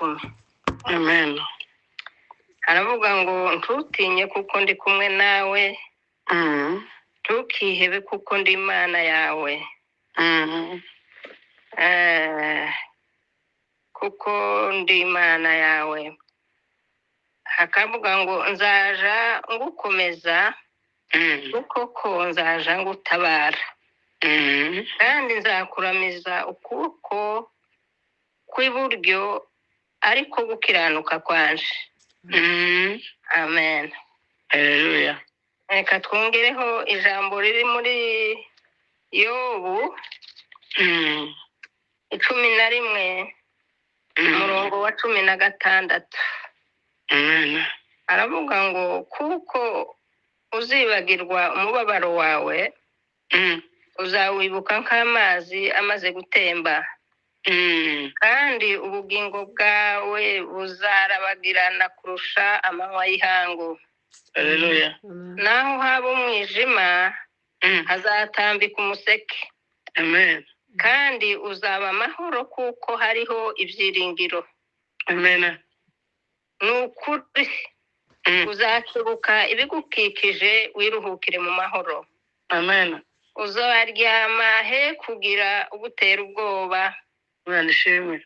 1:10. Amen. Aravuga ngo ntutinye kuko ndi kumwe nawe, ntukihebe kuko ndi Imana yawe. Kuko ndi Imana yawe. Hakavuga ngo nzaja ngukomeza, kuko ko nzaja ngutabara, kandi nzakuramiza ukuboko kw'iburyo ariko gukiranuka kwanje. Amen. Haleluya. Reka twongereho ijambo riri muri Yobu 11, umurongo wa 16. Amen. Aravuga ngo kuko uzibagirwa umubabaro wawe, uzawibuka nk'amazi amaze gutemba, kandi ubugingo bwawe buzarabagirana kurusha amanywa y'ihangu. Haleluya. Naho haba umwijima, hazatambika umuseke. Amen. Kandi uzaba amahoro kuko hariho ibyiringiro. Amen. Ni ukuri uzakebuka ibigukikije wiruhukire mu mahoro. Amen. Uzaryama he kugira ugutera ubwoba. Imana ishimwe.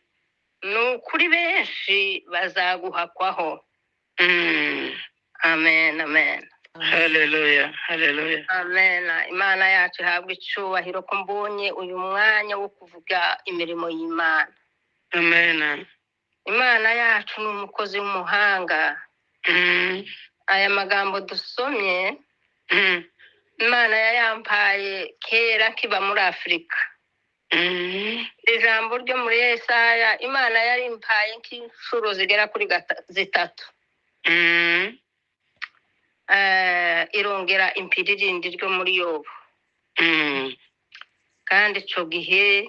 Ni ukuri benshi bazaguhakwaho. Amen, amen. Haleluya, haleluya. Amen. Imana yacu ihabwe icyubahiro ko mbonye uyu mwanya wo kuvuga imirimo y'Imana. Amen. Imana yacu ni umukozi w'umuhanga. Aya magambo dusomye, Imana yayampaye kera kiba muri Afurika. Ijambo ryo muri Yesaya Imana yarimpaye nk'inshuro zigera kuri 3. Irongera impiri rindi ryo muri Yobu. Kandi ico gihe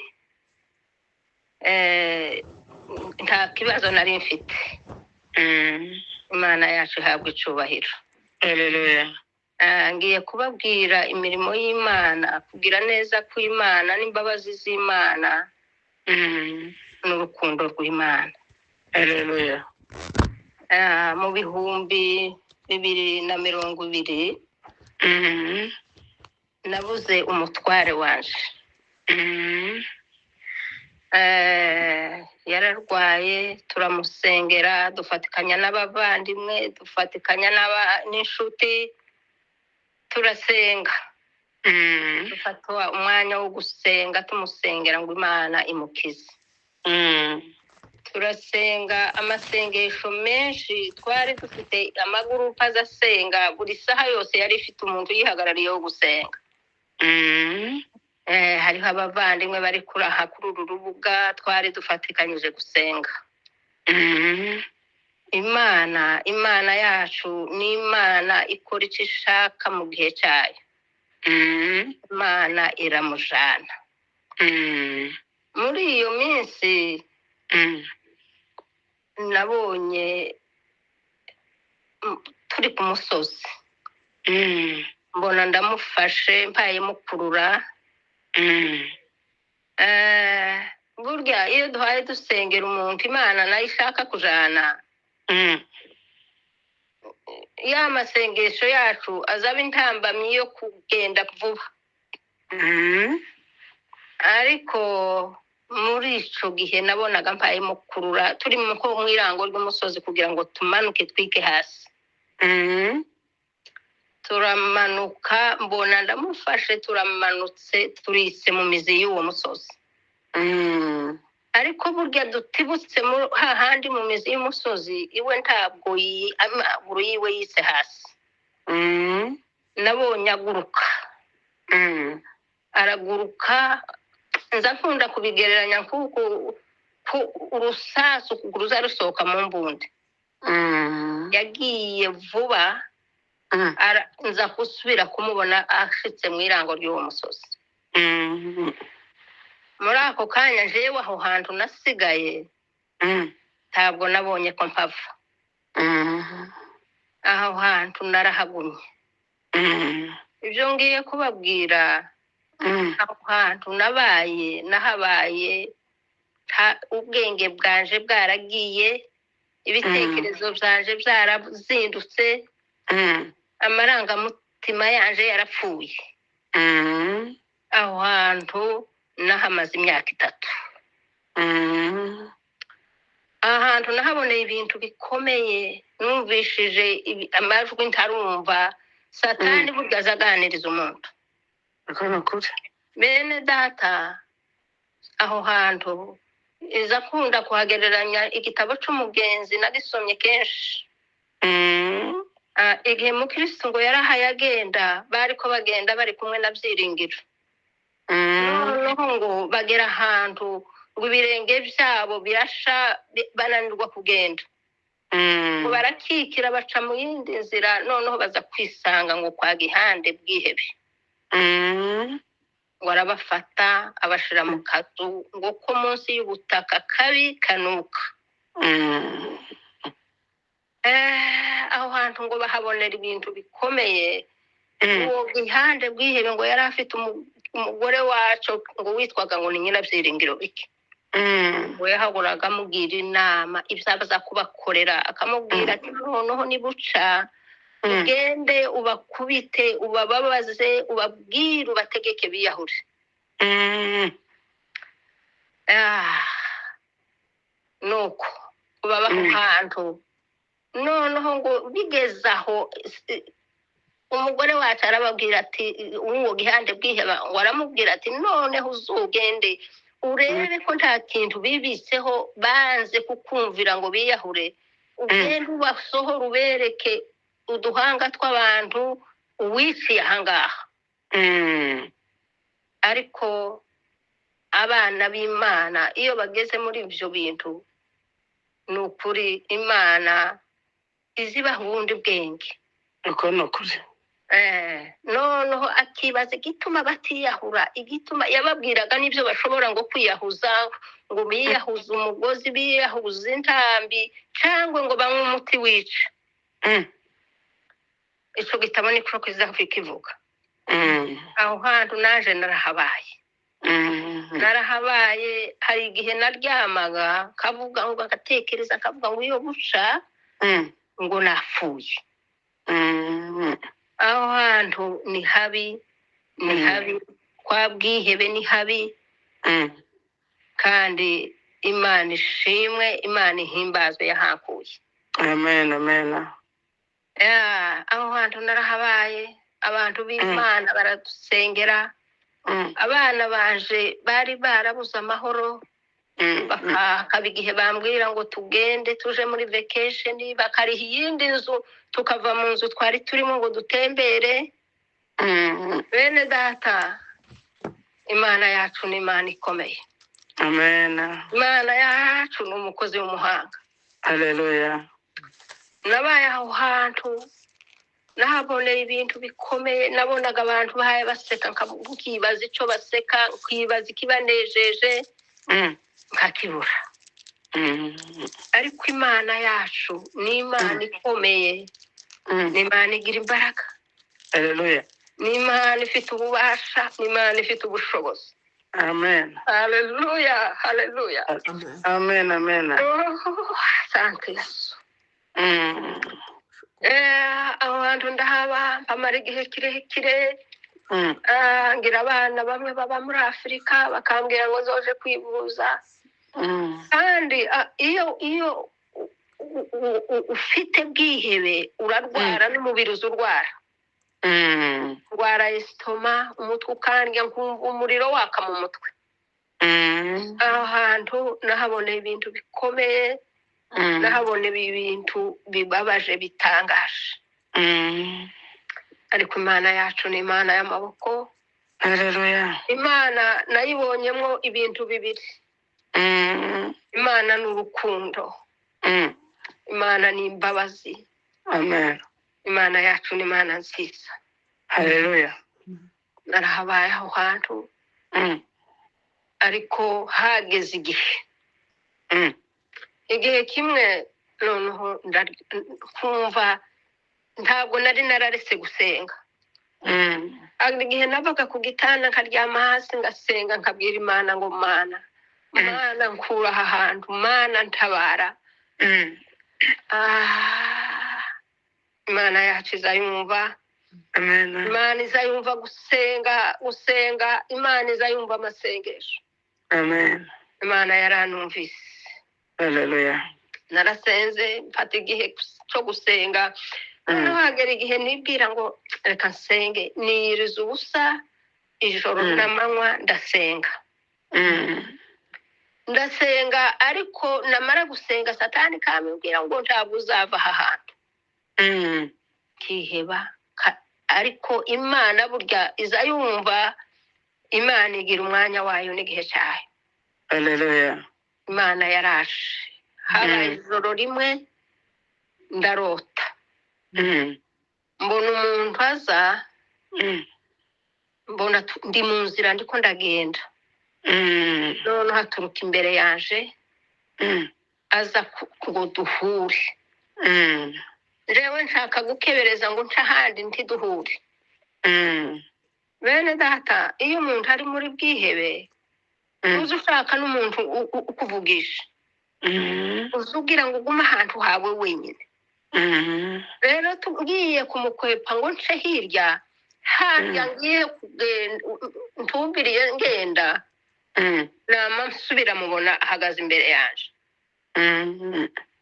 nta kibazo nari mfite. Imana yacu ihabwa icubahiro. Haleluya. Ngiye kubabwira imirimo y'Imana, kugira neza kw'Imana n'imbabazi z'Imana, n'urukundo rw'Imana. Haleluya. Mu 2020, nabuze umutware wanje. Yararwaye, turamusengera, dufatikanya n'abavandimwe, dufatikanya n'inshuti, turasenga. Dufata umwanya wo gusenga, tumusengera ngo Imana imukize. Turasenga amasengesho menshi, twari dufite amagurupe azasenga buri saha yose, yari ifite umuntu uyihagarariye wo gusenga. Hariho abavandimwe bari kuraha kuri uru rubuga, twari dufatikanyije gusenga. Imana yacu ni Imana ikora icyo ishaka mu gihe cyayo. Imana iramujana. Muri iyo minsi, nabonye turi ku musozi. Mbona ndamufashe mpaye mukurura. Burya iyo duhaye dusengera umuntu Imana nayo ishaka kujana, ya masengesho yacu azaba intambamyi yo kugenda vuba. Ariko muri ico gihe nabonaga mpaye mukurura, turi mu irango ry'umusozi kugira ngo tumanuke twike hasi. Turamanuka, mbona ndamufashe, turamanutse turise mu mizi y'uwo musozi. Ariko burya dutibutse hahandi mu mizi y'umusozi, iwe ntabwo amaguru yiwe yise hasi. Nabonye aguruka. Araguruka, nza nkunda kubigereranya nk'uko urusasu ruza rusohoka mu mbunda. Yagiye vuba, nza gusubira kumubona ashitse mu irango ry'uwo musozi. Muri ako kanya jewe aho hantu nasigaye, ntabwo nabonye ko mpava. Aho hantu narahagumye. Ibyo ngiye kubabwira, aho hantu nabaye, nahabaye Ubwenge bwanje bwaragiye, ibitekerezo byanje byarazindutse, amarangamutima yanje yarapfuye. Aho hantu nahamaze imyaka 3. Aha hantu nahaboneye ibintu bikomeye, numvishije amajwi ntarumva. Satani burya aza aganiriza umuntu. Uko ni ukuri. Bene data, aho hantu iza akunda kuhagereranya igitabo c'umugenzi, nagisomye kenshi. Igihe mukristo ngo yarahaye agenda, bariko bagenda bari kumwe na Byiringiro. Noneho ngo bagera ahantu ngo ibirenge byabo birasha, bananirwa kugenda. Ngo barakikira baca mu yindi nzira, noneho baza kwisanga ngo kwa Gihande Bwihebe. Ngo arabafata abashira mu kazu ngo ko munsi y'ubutaka kabi kanuka. Aho hantu ngo bahabonera ibintu bikomeye. Uwo Gihande Bwihebe ngo yari afite umugore wacu ngo witwaga ngo ni nyina Byiringiro bike. Ngo yahagoraga amugira inama ibyo aza kubakorera, akamubwira ati noneho nibuca ugende ubakubite, ubababaze, ubabwire, ubategeke biyahure. Nuko baba aho hantu. Noneho ngo bigeze aho, umugore wacu arababwira ati uwo Gihande Bwiheba ngo aramubwira ati noneho uzugende urebe ko nta kintu bibitseho banze kukumvira ngo biyahure, ugende ubasohore ubereke uduhanga tw'abantu uwiciye ahangaha. Ariko abana b'Imana iyo bageze muri ibyo bintu, ni ukuri Imana izibaha ubundi bwenge. Uko ni ukuri. Noneho akibaza igituma batiyahura, igituma yababwiraga n'ibyo bashobora ngo kwiyahuza, ngo biyahuze umugozi, biyahuze intambi, cyangwa ngo banywe umuti wica. Ico gitabo niko kizavuga kivuga. Aho hantu naje narahabaye. Narahabaye, hari igihe naryamaga kavuga ngo agatekereza kavuga ngo iyo buca ngo napfuye. Aho hantu ni habi, ni habi, kwa Bwihebe ni habi. Kandi Imana ishimwe, Imana ihimbazwe yahankuye. Amen, amen. Aho hantu narahabaye, abantu b'Imana baradusengera. Abana banje bari barabuze amahoro, bakaba igihe bambwira ngo tugende tuje muri vacation, bakariha iyindi nzu tukava mu nzu twari turimo ngo dutembere. Bene data, Imana yacu ni Imana ikomeye. Amen. Imana yacu ni umukozi w'umuhanga. Haleluya. Nabaye aho hantu nahaboneye ibintu bikomeye, nabonaga abantu bahaye baseka, nkibaza icyo baseka, nkibaza ikibanejeje, nkakibura. Ariko Imana yacu ni Imana ikomeye, ni Imana igira imbaraga. Haleluya. Ni Imana ifite ububasha, ni Imana ifite ubushobozi. Amen. Haleluya, haleluya. Amen, amen. Oh, asante Yesu. Aho hantu ndahaba mpamara igihe kirekire. Ngira abana bamwe baba muri Afurika bakambwira ngo nzoje kwivuza. Kandi iyo ufite bwihebe urarwara, n'umubiri uza urwara. Ndwara esitoma, umutwe ukandya, nkumva umuriro waka mu mutwe. Aho hantu nahaboneye ibintu bikomeye, nahaboneye ibintu bibabaje bitangaje. Ariko Imana yacu ni Imana y'amaboko. Haleluya. Imana nayibonyemo ibintu bibiri. Imana ni urukundo. Imana ni imbabazi. Amen. Imana yacu ni Imana nziza. Haleluya. Narahabaye aho hantu. Ariko hageze igihe. Igihe kimwe noneho nkumva ntabwo nari nararetse gusenga. Igihe navaga ku gitanda nkaryama hasi ngasenga, nkabwira Imana ngo Mana Mana nkura aha hantu, Mana ntabara. Ah, Imana yacu izayumva. Amen. Imana izayumva gusenga, gusenga. Imana izayumva amasengesho. Amen. Imana yaranumvise. Haleluya. Narasenze, mfata igihe cyo gusenga. Noneho hagera igihe nibwira ngo reka nsenge, niyiriza ubusa ijoro n'amanywa, ndasenga. Ndasenga, ariko namara gusenga Satani kambwira ngo ntabwo uzava aha hantu. Kiheba. Ariko Imana burya iza yumva, Imana igira umwanya wayo n'igihe cyayo. Haleluya. Imana yaraje. Habaye ijoro rimwe ndarota, mbona umuntu aza, mbona ndi mu nzira ndiko ndagenda, noneho aturuka imbere yanje, aza ngo duhure. Njyewe nshaka gukebereza ngo nce ahandi ntiduhure. Bene data, iyo umuntu ari muri bwihebe, uzi ushaka n'umuntu ukuvugisha, uzi ugira ngo ugume ahantu hawe wenyine. Rero tugiye kumukwepa ngo nce hirya harya, ngiye kugenda ntumbiriye ngenda, nama nsubira mubona ahagaze imbere yanje.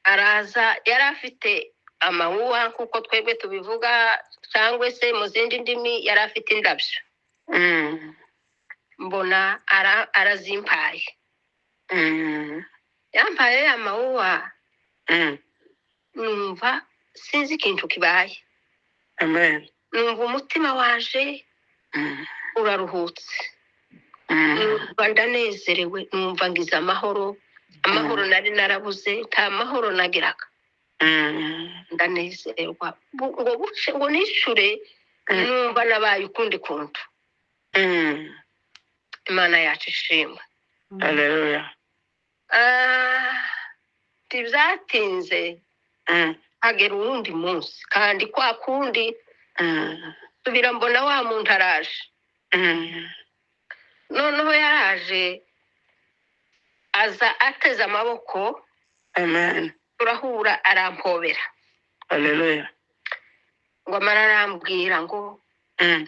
Araza, yari afite amawuwa nk'uko twebwe tubivuga, cyangwa se mu zindi ndimi yari afite indabyo. Mbona arazimpaye. Yampaye ya mawuwa, numva sinzi ikintu kibaye. Amen. Numva umutima waje uraruhutse. Numva ndanezerewe, numva ngize amahoro, amahoro nari narabuze, nta mahoro nagiraga. Ndanezerwa. Ngo buce ngo nishure, numva nabaye ukundi kuntu. Imana yacu ishimwe. Haleluya. Ah, ntibyatinze, hagera uwundi munsi kandi kwa kundi, subira mbona wa muntu araje. Noneho yaraje aza ateze amaboko. Amen. Turahura, arampobera. Haleluya. Ngo amara arambwira ngo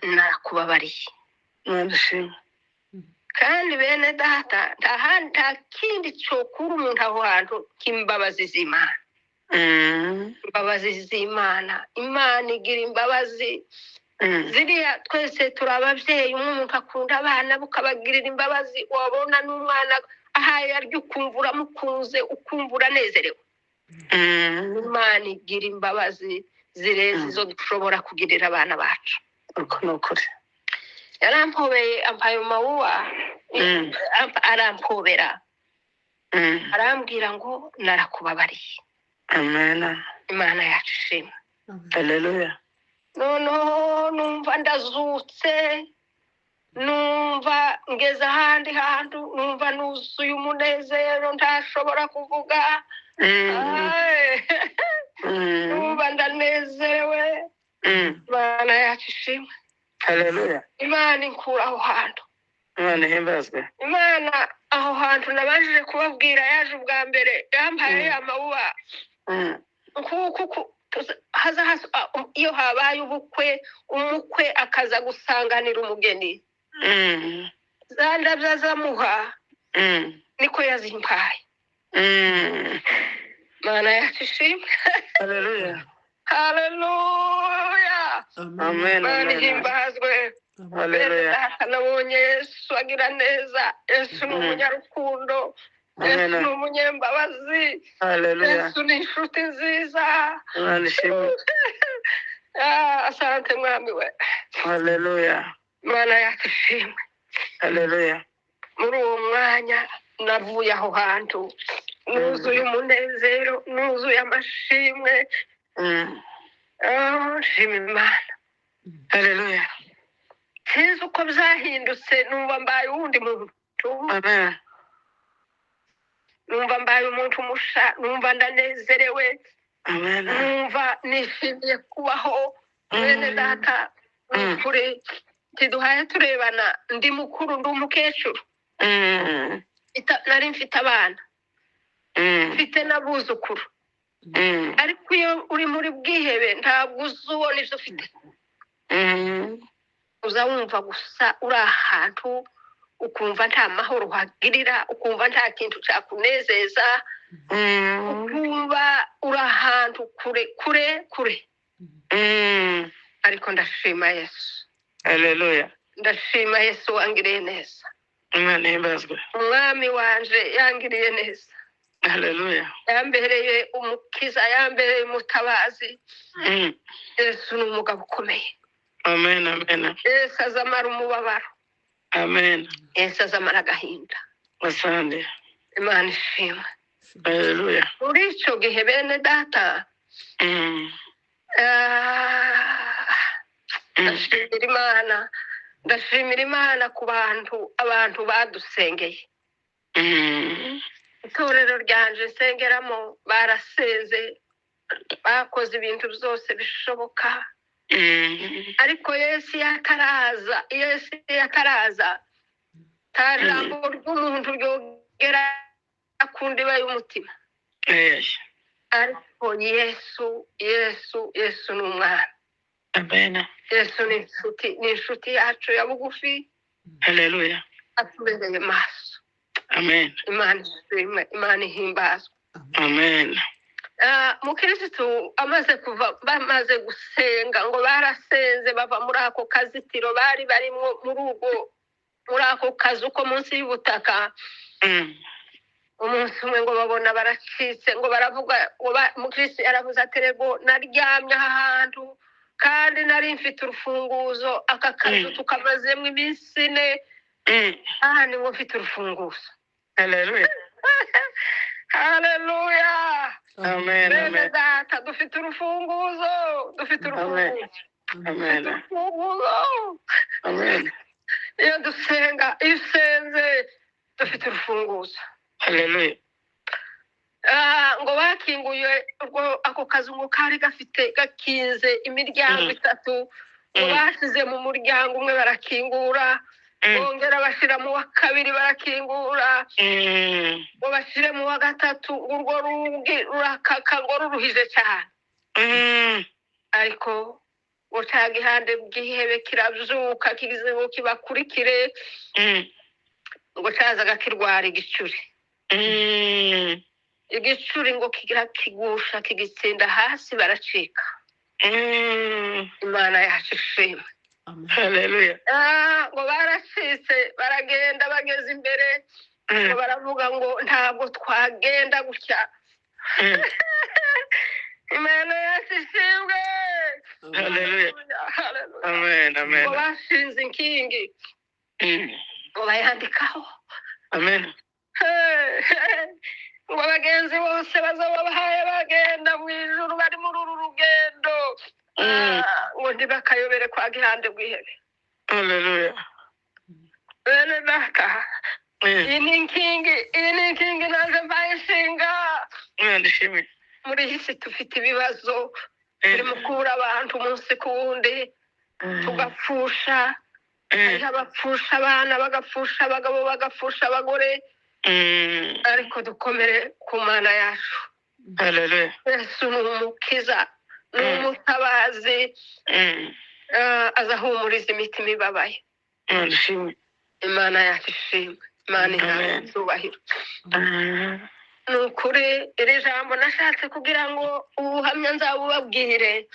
narakubabariye. Imana ishimwe. Kandi bene data, nta handi, nta kindi cyokura umuntu aho hantu k'imbabazi z'Imana. Imbabazi z'Imana, Imana igira imbabazi. Ziriya twese turi ababyeyi, umwe umuntu akunda abana ukabagirira imbabazi, wabona n'umwana ahaye arya ukumva uramukunze, ukumva uranezerewe. Imana igira imbabazi zirenze izo dushobora kugirira abana bacu. Uko ni ukuri. Yarampobeye, ampaye mawuwa, arampobera, arambwira ngo narakubabariye. Amen. Imana yacu ishimwe. Haleluya. Noneho numva ndazutse, numva ngeze ahandi hantu, numva nuzuye umunezero ntashobora kuvuga. Ay, numva ndanezerewe. Imana yacu ishimwe. Haleluya. Imana inkura aho hantu. Imana ihimbazwe. Imana aho hantu nabashije kubabwira yaje ubwa mbere yampaye ya mawuwa, nkuko haza iyo habaye ubukwe, umukwe akaza gusanganira umugeni, za ndabyo azamuha, niko yazimpaye. Imana yacu ishimwe. Haleluya. Haleluya. Amen. Imana Amen. ihimbazwe. Haleluya. Data, nabonye Yesu agira neza. Yesu ni umunyarukundo. Yesu Amen. ni umunyembabazi. Haleluya. Yesu ni inshuti nziza. Imana ishimwe. Ah, asante Mwami we. Haleluya. Imana yacu ishimwe. Haleluya. Muri uwo mwanya navuye aho hantu nuzuye umunezero, nuzuye amashimwe. Ah, nshima Imana. Haleluya. Sinzi uko byahindutse, numva mbaye uwundi muntu. Amen. Numva mbaye umuntu musha, numva ndanezerewe. Amen. Numva nishimiye kubaho. Bene data, ni ukuri ntiduhaye turebana, ndi mukuru, ndi umukecuru. Nari mfite abana, mfite n'abuzukuru, ariko iyo uri muri bwihebe ntabwo uzi ubona ibyo ufite. Uza wumva gusa uri ahantu, ukumva nta mahoro uhagirira, ukumva nta kintu cyakunezeza, ukumva uri ahantu kure kure kure. Ariko ndashima Yesu. Haleluya. Ndashima Yesu wangiriye neza. Imana ihimbazwe. Umwami wanje yangiriye neza. Haleluya. Yambereye umukiza, yambereye umutabazi. Yesu ni umugabo ukomeye. Amen, amen. Yesu azamara umubabaro. Amen. Yesu azamara agahinda. Asante. Imana ishimwe. Haleluya. Muri icyo gihe, bene data, ndashimira Imana, ndashimira Imana ku bantu, abantu badusengeye. Itorero ryanje nsengeramo barasenze, bakoze ibintu byose bishoboka, ariko Yesu iyo ataraza, Yesu iyo ataraza, nta jambo ry'umuntu ryogera ku ndiba y'umutima. Ariko Yesu, Yesu, Yesu ni umwami. Amen. Yesu ni inshuti, ni inshuti yacu ya bugufi. Haleluya. Atubereye maso. Amen. Imana ishimwe, Imana ihimbazwe. Amen. Mukirisitu amaze kuva, bamaze gusenga, ngo barasenze bava muri ako kazitiro bari barimo, muri ubwo, muri ako kazu ko munsi y'ubutaka. Umunsi umwe ngo babona baracitse, ngo baravuga ngo mukirisitu yaravuze ati: "Rego naryamye aha hantu kandi nari mfite urufunguzo, aka kazu tukamazemo iminsi 4, aha ni ngo mfite urufunguzo." Haleluya. Haleluya. Amen. Bene Amen. data, dufite urufunguzo, dufite Amen. urufunguzo, Amen. dufite urufunguzo. Amen. Iyo dusenga, iyo usenze, dufite urufunguzo. Haleluya. Ngo bakinguye urwo ako kazu, ngo kari gafite gakinze imiryango itatu, ngo bashyize mu muryango umwe barakingura, bongera bashyira mu wa kabiri barakingura, ngo bashyire mu wa gatatu, ngo urwo rugi rurakaka, ngo ruruhije cyane. Ariko ngo cya gihande bwihebe kirabyuka kigize ngo kibakurikire, ngo cyazaga kirwara igicuri. Igicuri ngo kigira kigusha kigitsinda hasi, baracika. Imana yacu ishimwe. Haleluya. Ngo baracitse, baragenda, bageze imbere ngo baravuga ngo ntabwo twagenda gutya. Imana yacu ishimwe. Haleluya. Haleluya. Amen. Amen. Ngo bashinze inkingi, ngo bayandikaho. Amen. Ngo abagenzi bose bazaba bahaye bagenda mu ijuru bari muri uru rugendo, ngo ntibakayobere kwa gihande bwihebe. Haleluya. Bene data, iyi ni inkingi, iyi ni inkingi nanjye mbaye inshinga. Imana ishimwe. Muri iyi si dufite ibibazo, turi mu kubura abantu umunsi ku wundi, tugapfusha. Hariho abapfusha abana, bagapfusha abagabo, bagapfusha abagore, ariko dukomere ku Mana yacu. Haleluya. Yesu ni umukiza, ni umutabazi. Azahumuriza imitima ibabaye. Imana ishimwe. Imana yacu ishimwe, Imana ihabwe Amen. icyubahiro. Ni ukuri iri jambo nashatse kugira ngo ubuhamya nzabubabwire.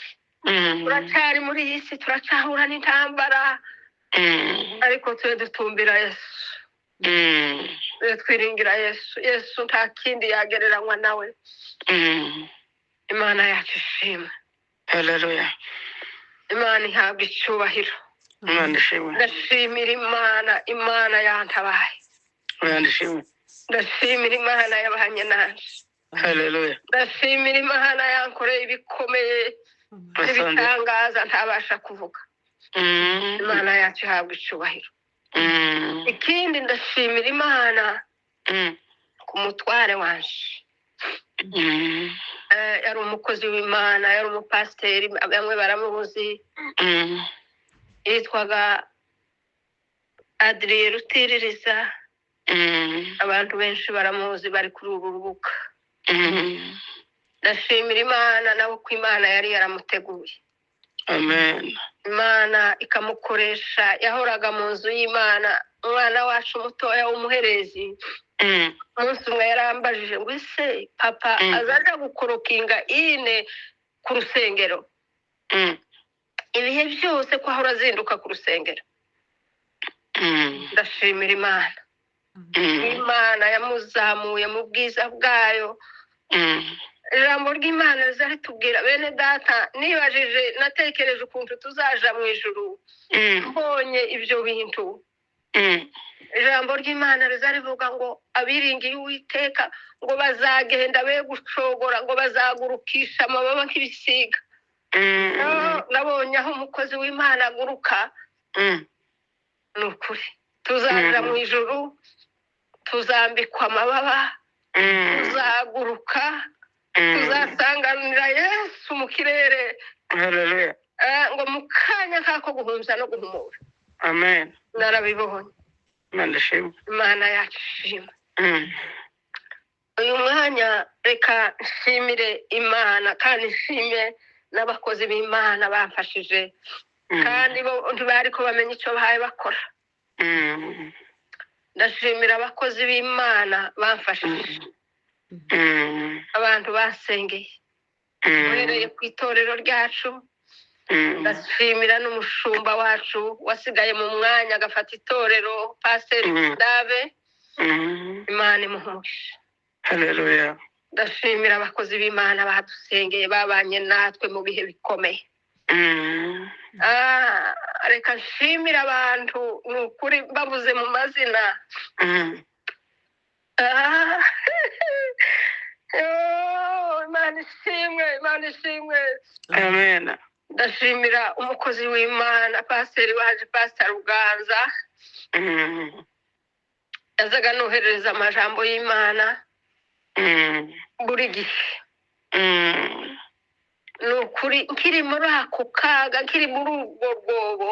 Turacyari muri iyi si, turacyahura n'intambara, ariko tube dutumbira Yesu, tube twiringira Yesu. Yesu nta kindi yagereranywa nawe. Imana yacu ishimwe. Haleluya. Imana ihabwa icyubahiro. Imana ishimwe. Ndashimira Imana, Imana yantabaye. Imana ishimwe. Ndashimira Imana yabanye nanje. Haleluya. Ndashimira Imana yankoreye ibikomeye Asante. n'ibitangaza ntabasha kuvuga. Imana yacu ihabwa icyubahiro. Ikindi, ndashimira Imana ku mutware wanje. Yari umukozi w'Imana, yari umupasiteri, bamwe baramuzi. Yitwaga Adriye Rutiririza. Abantu benshi baramuzi bari kuri uru rubuga. Ndashimira Imana nawe ko Imana yari yaramuteguye. Amen. Imana ikamukoresha, yahoraga mu nzu y'Imana. Umwana wacu mutoya w'umuherezi umunsi umwe yarambajije ngo ese papa azaja gukorokinga ine ku rusengero ibihe byose, ko ahora azinduka ku rusengero. Ndashimira Imana. Imana yamuzamuye mu bwiza bwayo. Ijambo ry'Imana riza ritubwira, bene data, nibajije, natekereje ukuntu tuzaja mu ijuru mbonye ibyo bintu. Ijambo ry'Imana riza rivuga ngo abiringiye Uwiteka ngo bazagenda be gucogora, ngo bazagurukisha amababa nk'ibisiga. Nabonye aho umukozi w'Imana aguruka. Ni ukuri tuzaja mu ijuru, tuzambikwa amababa, tuzaguruka, tuzasanganira Yesu mu kirere. Hallelujah. Ngo mu kanya nk'ako guhumza no guhumura. Amen. Narabibonye. Imana ishimwe. Imana yacu ishimwe. Uyu mwanya reka nshimire Imana, kandi nshime n'abakozi b'Imana bamfashije, kandi bo ntibari ko bamenya icyo bahaye bakora. Ndashimira abakozi b'Imana bamfashije, abantu basengeye, uhereye ku itorero ryacu. Ndashimira n'umushumba wacu wasigaye mu mwanya agafata itorero, Pasiteri Dave. Imana imuhe umugisha. Hallelujah. Ndashimira abakozi b'Imana badusengeye, babanye natwe mu bihe bikomeye. Reka nshimire abantu, ni ukuri bavuze mu mazina. Imana ishimwe, Imana ishimwe. Amen. Ndashimira umukozi w'Imana pasiteri waje, Pasiteri Ruganza, yazaga anoherereza amajambo y'Imana buri gihe. Ni ukuri nkiri muri ako kaga, nkiri muri urwo rwobo,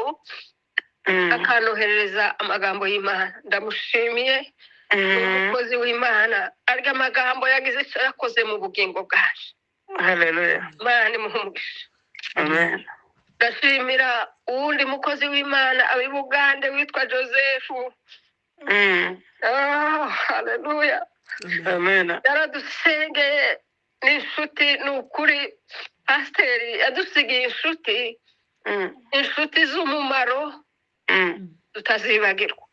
akanoherereza amagambo y'Imana. Ndamushimiye, umukozi w'Imana arya amagambo yagize icyo yakoze mu bugingo bwacu. Hallelujah. Imana imuhe umugisha. Amen. Ndashimira uwundi mukozi w'Imana ab'i Bugande witwa Joseph. Haleluya. Amen. Yaradusengeye, ni inshuti, ni ukuri pasiteri yadusigiye inshuti, inshuti z'umumaro tutazibagirwa.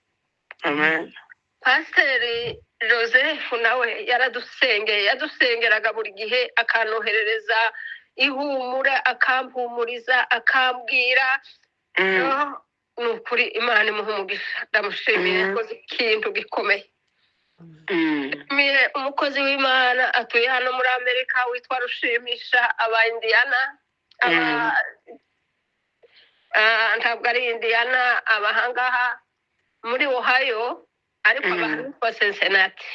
Amen. Pasiteri Joseph nawe yaradusengeye, yadusengeraga buri gihe, akanoherereza ihumura, akampumuriza, akambwira. Ni ukuri Imana imuha umugisha. Ndamushimiye, yakoze ikintu gikomeye. Nshimiye umukozi w'Imana atuye hano muri Amerika witwa Rushimisha, aba Indiana, aba ntabwo ari Indiana, aba ahangaha muri Ohio, ariko aba ahitwa Cincinnati.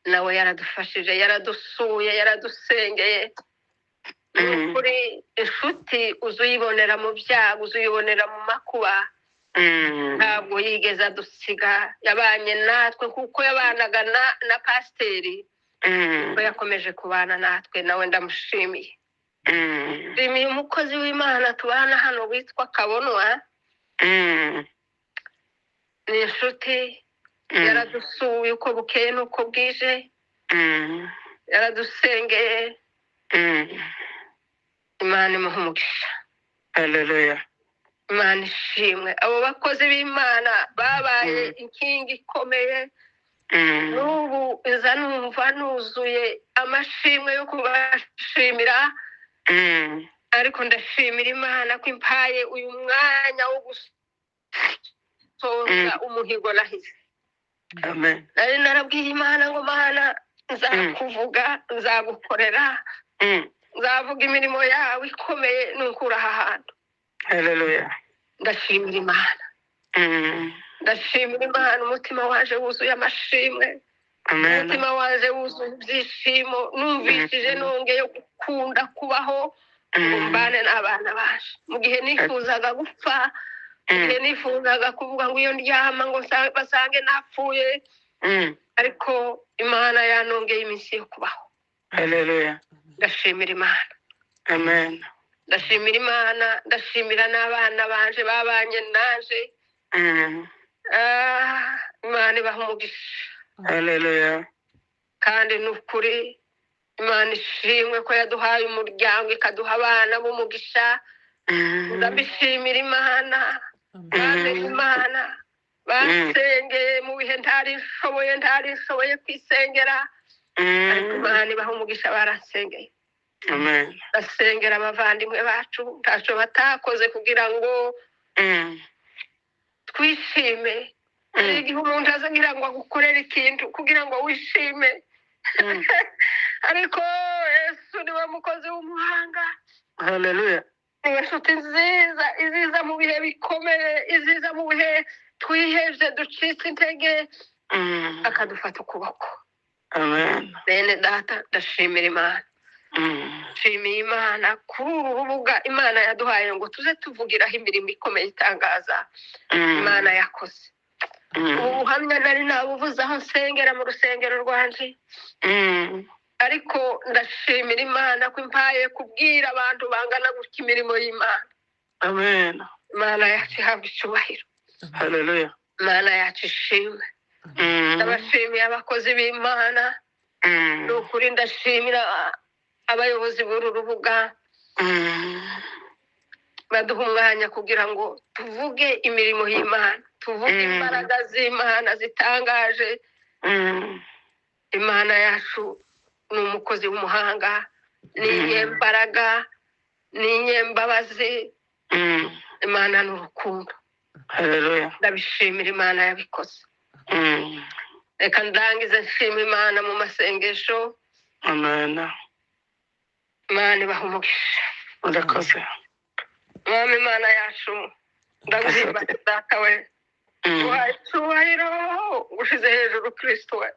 Nawe yaradufashije, yaradusuye, yaradusengeye. Ni ukuri inshuti uzuyibonera mu byago, uzuyibonera mu makuba. Ntabwo yigeze adusiga, yabanye natwe kuko yabanaga na pasiteri, ko yakomeje kubana natwe, nawe ndamushimiye. Nshimiye umukozi w'Imana tubana hano witwa Kabonwa, ni inshuti, yaradusuye uko bukeye n'uko bwije, yaradusengeye. Imana imuha umugisha. Hallelujah. Imana ishimwe. Abo bakozi b'Imana babaye inkingi ikomeye. N'ubu nza numva nuzuye amashimwe yo kubashimira, ariko ndashimira Imana ko impaye uyu mwanya wo gusoza umuhigo nahize. Amen. Nari narabwiye Imana ngo Mana, nzakuvuga, nzagukorera, nzavuga imirimo yawe ikomeye nukura aha hantu. Hallelujah. Ndashimira Imana. Ndashimira Imana, umutima waje wuzuye amashimwe. Amen. Umutima waje wuzuye ibyishimo, numvishije nongeye gukunda kubaho ngo mbane n'abana baje. Mu gihe nifuzaga gupfa, Igihe nifuzaga kuvuga ngo iyo ndyama ngo basange napfuye, ariko Imana yanongeye iminsi yo kubaho. Haleluya. Ndashimira Imana. Amen. Ndashimira Imana, ndashimira n'abana banje babanye naje. Imana ibaha umugisha. Haleluya. Kandi ni ukuri Imana ishimwe ko yaduhaye umuryango, ikaduha abana b'umugisha. Ndabishimira Imana. Bamenye Imana, basengeye mu bihe ntari nshoboye kwisengera, ariko Imana ibaha umugisha, barasengeye. Amen. Basengera abavandimwe bacu, ntacyo batakoze kugira ngo twishime. Hari igihe umuntu aza agira ngo agukorere ikintu kugira ngo wishime, ariko Yesu niwe mukozi w'umuhanga. Haleluya. Niwe nshuti nziza, iziza mu bihe bikomeye, iziza mu bihe twihebye ducitse intege, akadufata ukuboko. Amen. Bene data, ndashimira Imana. Nshimiye Imana kuri uru rubuga Imana yaduhaye ngo tuze tuvugiraho imirimo ikomeye itangaza Imana yakoze. Ubu buhamya nari nabuvuze aho nsengera mu rusengero rwanje, ariko ndashimira Imana ko impaye kubwira abantu bangana gutya imirimo y'Imana. Amen. Imana yacu ihabwa icyubahiro. Haleluya. Imana yacu ishimwe. Ndabashimiye abakozi b'Imana. Ni ukuri ndashimira abayobozi b'uru rubuga baduha umwanya kugira ngo tuvuge imirimo y'Imana, tuvuge imbaraga z'Imana zitangaje. Imana yacu ni umukozi w'umuhanga, ni inyembaraga, ni inyembabazi. Imana ni urukundo. Haleluya. Ndabishimira Imana yabikoze. Reka ndangize nshima Imana mu masengesho. Amen. Imana ibaha umugisha. Urakoze. Mwami Imana yacu, ndaguhimbaza Data we, uhaye icyubahiro, ushize hejuru Kristo we.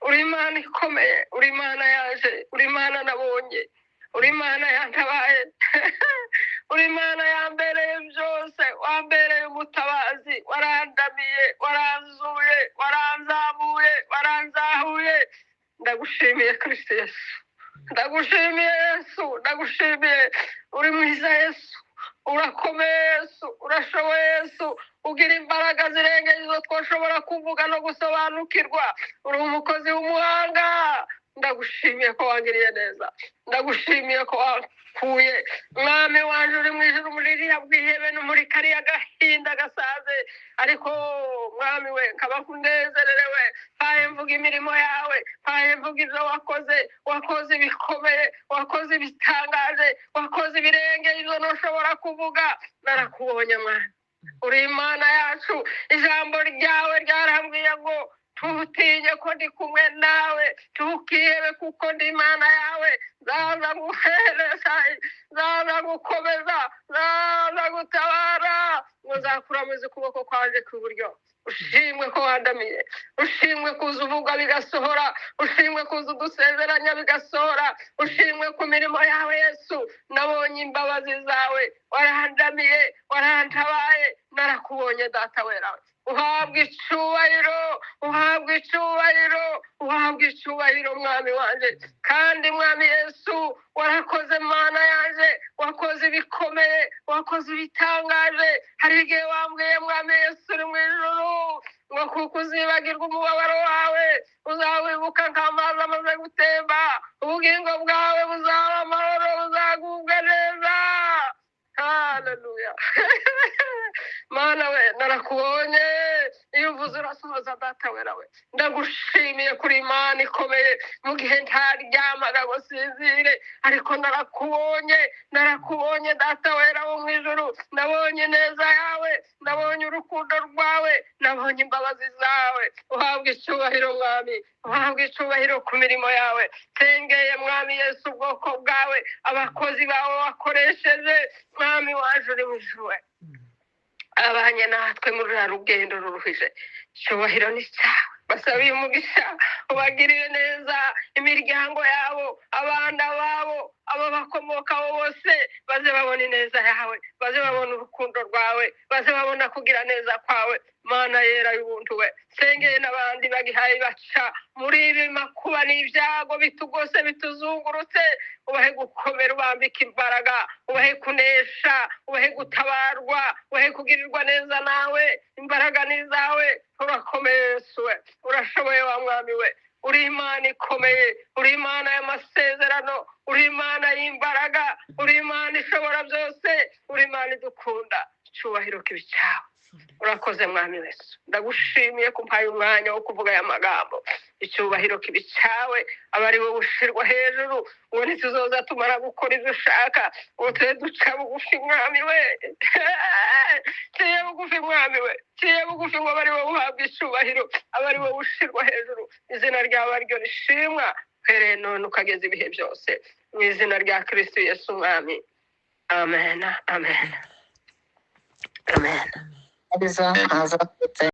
Uri Imana ikomeye, uri Imana yaje, uri Imana nabonye, uri Imana yantabaye, uri Imana yambereye byose, wambereye umutabazi, warandamiye, waranzuye, waranzamuye, waranzahuye. Ndagushimiye Kristo Yesu, ndagushimiye Yesu, ndagushimiye. Uri mwiza Yesu, urakomeye Yesu, urashoboye Yesu, ugira imbaraga zirengeje izo twashobora kuvuga no gusobanukirwa. Uri umukozi w'umuhanga. Ndagushimiye ko wangiriye neza, ndagushimiye ko wankuye. Mwami wanje uri mu ijuru, muri ririya bwihebe no muri kariya gahinda gasaze, ariko mwami we nkaba nkunezerewe. Mpaye mvuga imirimo yawe, mpaye mvuga ibyo wakoze. Wakoze ibikomeye, wakoze ibitangaje, wakoze ibirenge izo ntushobora kuvuga. Narakubonye mwana, uri Imana yacu. Ijambo ryawe ryarambwiye ngo ntutinye ko ndi kumwe nawe, ntukihebe kuko ndi Imana yawe. Nzaza nguhereza, nzaza gukomeza, nzaza gutabara, ngo nzakuramiza ukuboko kwanje kw'iburyo. Ushimwe ko wandamiye, ushimwe kuza uvuga bigasohora, ushimwe kuza udusezeranya bigasohora, ushimwe ku mirimo yawe Yesu. Nabonye imbabazi zawe, warandamiye, warantabaye, narakubonye Data wera. Uhabwa icyubahiro, uhabwa icyubahiro, uhabwa icyubahiro Mwami wanje. Kandi Mwami Yesu, warakoze Mana yanje, wakoze ibikomeye, wakoze ibitangaje. Hari igihe wambwiye Mwami Yesu uri mu ijuru ngo kuko uzibagirwa umubabaro wawe, uzawibuka nk'amazi amaze gutemba, ubugingo bwawe buzaba amahoro, buzagubwa neza. Haleluya. Mana we, narakubonye. Iyo uvuze urasohoza Data wera we. Ndagushimiye kuri Imana ikomeye. Mu gihe ntaryamaga ngo sinzire, ariko narakubonye, narakubonye Data wera wo mu ijuru. Nabonye neza yawe, nabonye urukundo rwawe, nabonye imbabazi zawe. Uhabwe icyubahiro Mwami, uhabwe icyubahiro ku mirimo yawe. Sengeye Mwami Yesu ubwoko bwawe, abakozi bawe wakoresheje. Mwami waje uri mu ijuru we, abanye natwe muri ruriya rugendo ruruhije. Icyubahiro ni cyawe. Basabiye umugisha, ubagirire neza, imiryango yabo, abana babo, ababakomokaho bose, baze babona ineza yawe, baze babona urukundo rwawe, baze babona kugira neza kwawe. Mana yera y'ubuntu we, sengeye n'abandi bagihaye baca muri ibi makuba n'ibyago bitugose, bituzungurutse, ubahe gukomera, ubambike imbaraga, ubahe kunesha, ubahe gutabarwa, ubahe kugirirwa neza nawe. Imbaraga ni izawe. Urakomeye Yesu we, urashoboye wa Mwami we. Uri Imana ikomeye, uri Imana y'amasezerano, uri Imana y'imbaraga, uri Imana ishobora byose, uri Imana idukunda. Icyubahiro kibe cyawe. Urakoze Mwami Yesu, ndagushimiye ko umpaye umwanya wo kuvuga aya magambo. Icyubahiro kibe cyawe, aba ari wowe ushirwa hejuru. Ubu ntituzoza tumara gukora ibyo ushaka ubu, tube duca bugufi Mwami we. Ciye bugufi Mwami we, ciye bugufi ngo abe ari wowe uhabwa icyubahiro, abe ari wowe ushirwa hejuru, izina ryawe ariryo rishimwa uhereye none ukageza ibihe byose, mu izina rya Kristo Yesu Umwami. Amen, amen, amen. Ariza ntaza.